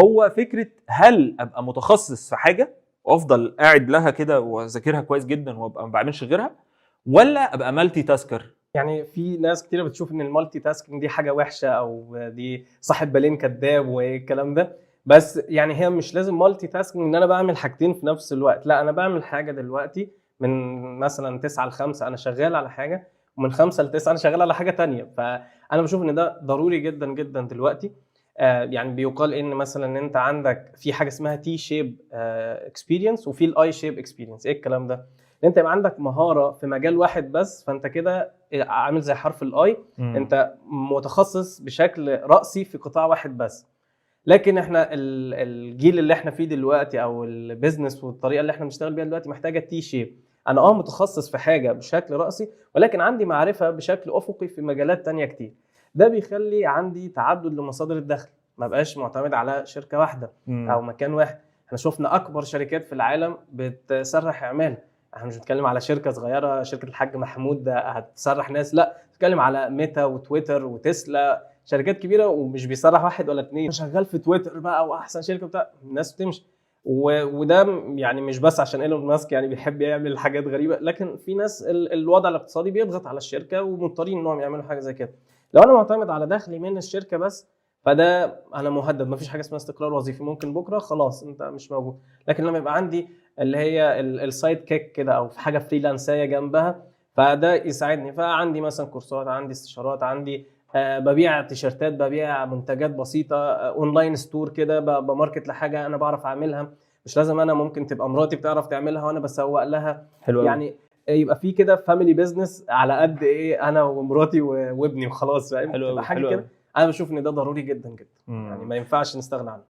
هو فكرة هل ابقى متخصص في حاجة وافضل قاعد لها كده واذاكرها كويس جدا وابقى ما بعملش غيرها، ولا ابقى multitasker؟ يعني في ناس كتيرة بتشوف ان ال multitasking دي حاجة وحشه، او دي صاحب بالين كداب والكلام ده. بس يعني هي مش لازم multitasking ان انا بعمل حاجتين في نفس الوقت. لا، انا بعمل حاجة دلوقتي من مثلا 9 ل 5 انا شغال على حاجه، ومن 5 ل 9 انا شغال على حاجة تانية. فانا بشوف ان ده ضروري جدا جدا دلوقتي. يعني بيقال ان مثلا ان انت عندك في حاجة اسمها T shape experience وفي ال I shape experience. ايه الكلام ده؟ ان انت يبقى عندك مهارة في مجال واحد بس، فانت كده عامل زي حرف ال I، انت متخصص بشكل راسي في قطاع واحد بس. لكن احنا الجيل اللي احنا فيه دلوقتي او ال business والطريقة اللي احنا بنشتغل بيها دلوقتي محتاجه T shape. انا متخصص في حاجة بشكل راسي، ولكن عندي معرفة بشكل افقي في مجالات تانية كتير. ده بيخلي عندي تعدد لمصادر الدخل، ما بقاش معتمد على شركة واحدة او مكان واحد. احنا شفنا اكبر شركات في العالم بتسرح عمال. احنا مش بنتكلم على شركة صغيره، شركة الحاج محمود ده هتسرح ناس، لا، بنتكلم على ميتا وتويتر وتسلا، شركات كبيرة ومش بيسرح واحد ولا اتنين. شغال في تويتر بقى واحسن شركة بتاع، الناس بتمشي. وده يعني مش بس عشان ايلون ماسك يعني بيحب يعمل حاجات غريبه، لكن في ناس الوضع الاقتصادي بيضغط على الشركة ومضطرين انهم يعملوا حاجة زي كده. لو انا معتمد على دخلي من الشركة بس، فده انا مهدد، مفيش حاجة اسمها استقرار وظيفي، ممكن بكره خلاص انت مش موجود. لكن لما يبقى عندي اللي هي ال sidekick كده او في حاجة freelance ايه جنبها، فده يساعدني. فعندي مثلا كورسات، عندي استشارات، عندي ببيع تيشرتات، ببيع منتجات بسيطه، online store كده، ب market لحاجة انا بعرف اعملها. مش لازم انا، ممكن تبقى مراتي بتعرف تعملها وانا بسوق لها. حلو أوي. يعني يبقى في كده family business على قد ايه، انا ومراتي وابني وخلاص، فاهم؟ حلو تبقى أوي، حاجة حلو كده. أوي. انا بشوف ان ده ضروري جدا جدا، يعني ما ينفعش نستغنى عنه.